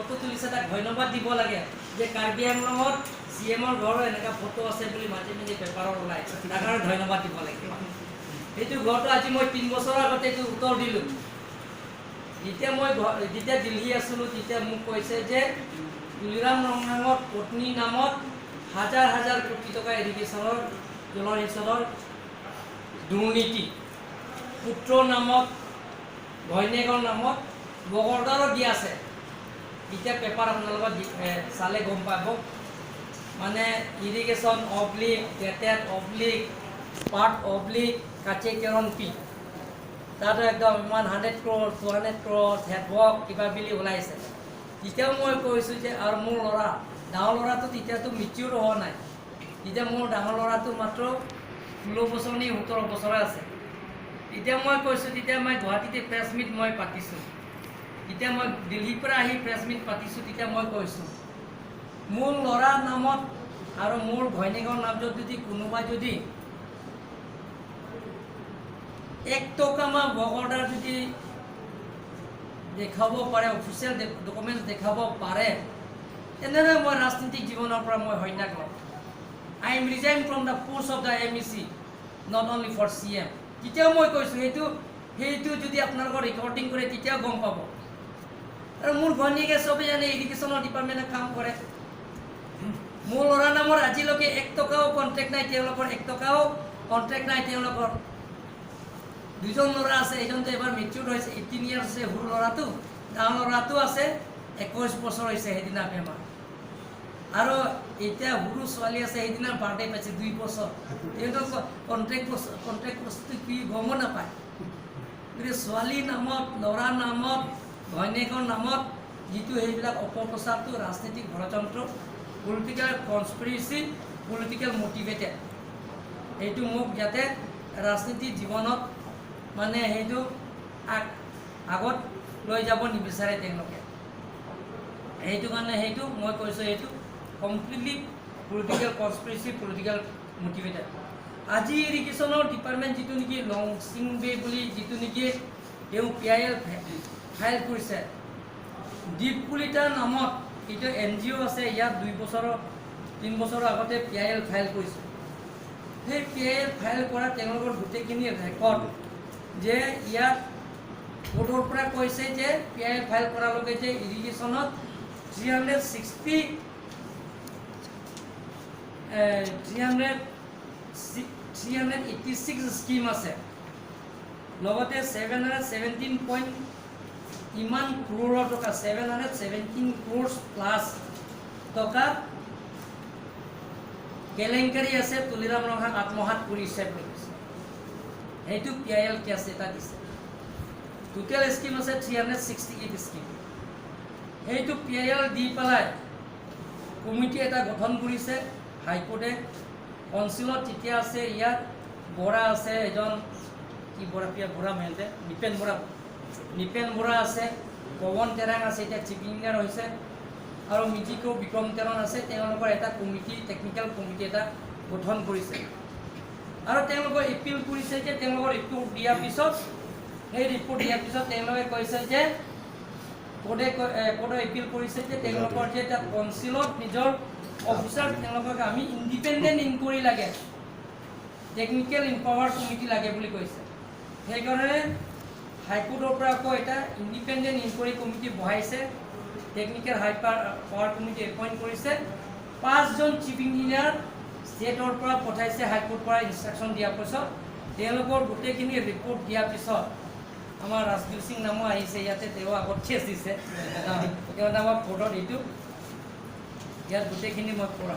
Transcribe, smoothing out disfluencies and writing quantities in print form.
Photo তুলিছে, তাক ধন্যবাদ দিব লাগে যে কাৰ্বি আংলঙত চি এমৰ ঘৰৰ এনেকুৱা ফটো আছে বুলি মাজে মাজে পেপাৰত ওলায়। তাৰ কাৰণে ধন্যবাদ দিব লাগিব। সেইটো ঘৰটো আজি মই 3 বছৰৰ আগতে এইটো উত্তৰ দিলোঁ। যেতিয়া মই যেতিয়া দিল্লী আছিলোঁ, তেতিয়া মোক কৈছে যে তুলিৰাম ৰংহাঙৰ পত্নীৰ নামত হাজাৰ হাজাৰ কোটি টকা ইৰিগেশ্যনৰ, জলসিঞ্চনৰ দুৰ্নীতি, পুত্ৰৰ নামত, ঘৈণীয়েকৰ নামত ৱৰ্ক অৰ্ডাৰো দিয়া আছে। এতিয়া পেপাৰ আপোনালোকৰ চালে গম পাব, মানে irrigation oblique dated oblique part oblique কাচে কেৰণ পি, তাতো একদম ইমান 100 ক্ৰ'ৰ, 200 ক্ৰ'ৰ হেডৱৰ্ক কিবা বুলি ওলাইছে। তেতিয়াও মই কৈছোঁ যে আৰু মোৰ ল'ৰা, ডাঙৰ ল'ৰাটো তেতিয়াতো মেচিয়ৰ হোৱা নাই। তেতিয়া মোৰ ডাঙৰ ল'ৰাটো মাত্ৰ 16 বছৰ নি 17 বছৰে আছে। তেতিয়া মই কৈছোঁ, তেতিয়া মই গুৱাহাটীতে প্ৰেছ মিট মই পাতিছোঁ। তেতিয়া মই দিল্লীৰ পৰা আহি প্ৰেছ মিট পাতিছোঁ। তেতিয়া মই কৈছোঁ, মোৰ ল'ৰাৰ নামত আৰু মোৰ ঘৈণীয়েকৰ নামত যদি কোনোবাই যদি 1 টকামান ৱৰ্ক অৰ্ডাৰ যদি দেখাব পাৰে, অফিচিয়েল ডকুমেণ্টছ দেখাব পাৰে, তেনেহ'লে মই ৰাজনীতিক জীৱনৰ পৰা মই সন্যাস ল'ম। I am resign from the post of the MEC, not only for CM. তেতিয়াও মই কৈছোঁ, সেইটো যদি আপোনালোকৰ ৰেকৰ্ডিং কৰে, তেতিয়াও গম পাব। আৰু মোৰ ঘৈণীয়েকে চবেই জানে, ইৰিগেশ্যনৰ ডিপাৰ্টমেণ্টত কাম কৰে। মোৰ ল'ৰা নামৰ আজিলৈকে 1 টকাও কণ্ট্ৰেক্ট নাই তেওঁলোকৰ, 1 টকাও কণ্ট্ৰেক্ট নাই তেওঁলোকৰ। দুজন ল'ৰা আছে, এজনটো এবাৰ মেচিউৰ হৈছে, 18 ইয়াৰ্ছ হৈছে সৰু ল'ৰাটো। ডাঙৰ ল'ৰাটো আছে 21 বছৰ হৈছে, সেইদিনা বেমাৰ। আৰু এতিয়া সৰু ছোৱালী আছে, সেইদিনা বাৰ্থডে পাইছে, 2 বছৰ। সিহঁতক কণ্ট্ৰেক্ট বস্তু কি গমো নাপায়। গতিকে ছোৱালীৰ নামত, ল'ৰাৰ নামত, ঘৈণীয়েকৰ নামত যিটো সেইবিলাক অপপ্ৰচাৰটো ৰাজনীতিক ষড়যন্ত্ৰ, পলিটিকেল কনস্পিৰেচি, পলিটিকেল মটিভেটেড। সেইটো মোক যাতে ৰাজনীতি জীৱনত মানে সেইটো আগত লৈ যাব নিবিচাৰে তেওঁলোকে। সেইটো কাৰণে সেইটো মই কৈছোঁ, সেইটো completely political conspiracy, political motivated. আজি ইৰিগেশ্যনৰ ডিপাৰ্টমেণ্ট যিটো নেকি লংচিং বে বুলি যিটো নেকি তেওঁ পি I L file কৰিছে দীপ কলিতাৰ নামত, এইটো এন জি অ' আছে ইয়াত, 2 বছৰৰ 3 বছৰৰ আগতে পি I L file কৰিছে। সেই পি I L file কৰা তেওঁলোকৰ গোটেইখিনি ৰেকৰ্ড যে ইয়াত কোৰ্টৰ পৰা কৈছে যে পি I L file কৰাৰ লগে যে ইৰিগেশ্যনত 360, 386 scheme আছে, লগতে 717 পইণ্ট ইমান ক্ৰ'ৰৰ টকা, 717 ক্ৰ'ৰ্ছ প্লাছ টকা কেলেংকাৰী আছে, তুলিৰাম ৰংহাং আত্মসাত কৰিছে বুলি কৈছে। সেইটো পি I L cash এটা দিছে। টোটেল স্কিম আছে 368 স্কিম। সেইটো পি I L দি পেলাই কমিটি এটা গঠন কৰিছে হাইকোৰ্টে। কাউন্সিলত তেতিয়া আছে ইয়াত বৰা আছে এজন, কি বৰা, পিয়া বৰা মেলতে, নিপেন বৰা, নিপেন বৰা আছে, পৱন তেৰাং আছে, এতিয়া চিফ ইঞ্জিনিয়াৰ হৈছে, আৰু মিজিকো বিক্ৰম তেৰণ আছে। তেওঁলোকৰ এটা কমিটি, টেকনিকেল কমিটি এটা গঠন কৰিছে আৰু তেওঁলোকৰ এপিল কৰিছে যে তেওঁলোকৰ ৰিপৰ্ট দিয়াৰ পিছত, সেই ৰিপৰ্ট দিয়াৰ পিছত তেওঁলোকে কৈছে যে কোৰ্টে এপিল কৰিছে যে তেওঁলোকৰ যে এটা কাউন্সিলত নিজৰ অফিচাৰ, তেওঁলোকক আমি ইণ্ডিপেণ্ডেণ্ট ইনকুৱাৰী লাগে, টেকনিকেল ইম্পাৱাৰ কমিটি লাগে বুলি কৈছে। সেইকাৰণে হাইকোৰ্টৰ পৰা আকৌ এটা ইণ্ডিপেণ্ডেণ্ট ইনকুৱাৰী কমিটি বহাইছে, technical high power committee appoint কৰিছে। পাঁচজন চিফ ইঞ্জিনিয়াৰ ষ্টেটৰ পৰা পঠাইছে হাইকোৰ্টৰ পৰা ইনষ্ট্ৰাকশ্যন দিয়াৰ পিছত। তেওঁলোকৰ গোটেইখিনি ৰিপৰ্ট দিয়াৰ পিছত আমাৰ ৰাজবীৰ সিং নামো আহিছে ইয়াতে, তেওঁ আগত কেছ দিছে। তেওঁ আমাৰ কোৰ্টত এইটো ইয়াত গোটেইখিনি মই পঢ়া